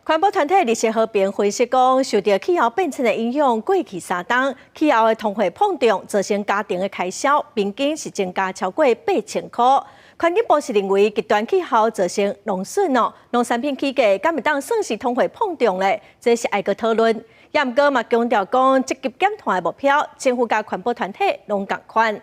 環保團體綠色和平分析講，受著氣候變遷的影響，過去3冬氣候的通貨膨脹造成家庭的開銷平均是增加超過8000箍。環境部是認為極端氣候造成農損哦，農產品起價敢會當算是通貨膨脹咧？這是愛閣討論。也毋過嘛強調講，積極減碳的目標，政府佮環保團體攏仝款。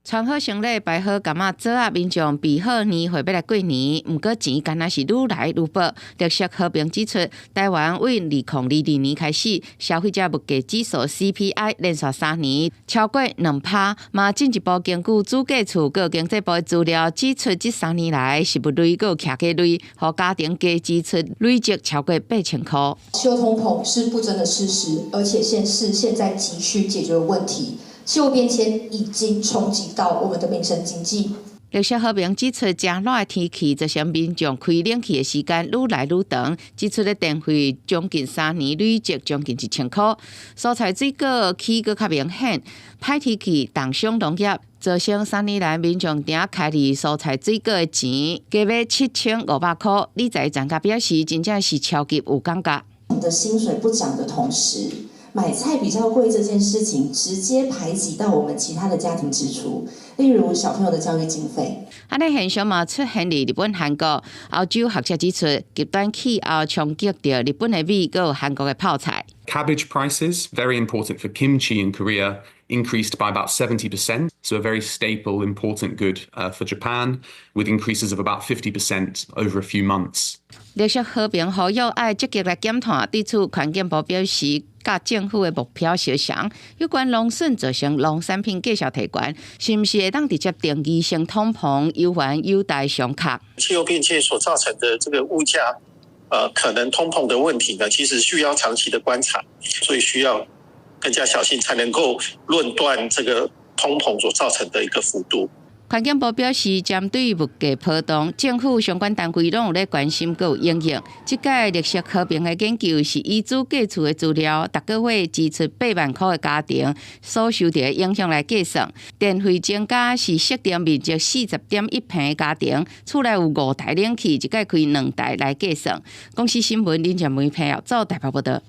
穿好行李，擺好柑仔桌仔，民眾備好年貨欲來過年。毋過錢敢若是愈來愈薄。綠色和平指出，台灣對2022年開始，消費者物價指數 CPI 連續3年超過2趴，嘛進一步根據主計處佮經濟部的資料指出，這3年來食物類佮徛家類，予家庭加支出累積超過8000箍。氣候通膨是不爭的事實，而且現是現在急需解決的問題。氣候變遷已經衝擊到我們的民生經濟。綠色和平指出，正熱的天氣造成民眾開冷氣的時間愈來愈長，支出的電費將近3年累積將近1000箍。蔬菜水果起閣較明顯，歹天氣凍傷農業，造成3年來民眾定開佇蔬菜水果的錢加買7500箍。理財專家表示，真正是超級有感覺。你的薪水不漲的同時，買菜比較貴這件事情，直接排擠到我們其他的家庭支出，例如小朋友的教育經費。按呢現象嘛出現佇日本、韓國、歐洲學者指出，極端氣候衝擊著日本的米，閣有韓國的泡菜。 Cabbage prices, very important for kimchi in Korea, increased by about 70%. So a very staple, important good for Japan, with increases of about 50% over a few months. 綠色和平呼籲愛積極來減碳，對此環境部表示，佮政府的目標相像。有關農損造成農產品價數提懸，是毋是會當直接定義成通膨，猶還有待商榷。氣候變遷所造成的這個物價，可能通膨的問題呢，其實需要長期的觀察，所以需要更加小心，才能夠論斷這個通膨所造成的一個幅度。環境部表示，針對物價波動，政府相關單位攏有咧關心，閣有應用。這屆綠色和平的研究是以主計處的資料，逐個月支出8萬箍的家庭所受著的影響來計算。電費增加是設定面積40.1坪的家庭，厝內有五台冷氣，一擺開兩台來計算。公視新聞林靜梅編譯做台北報導。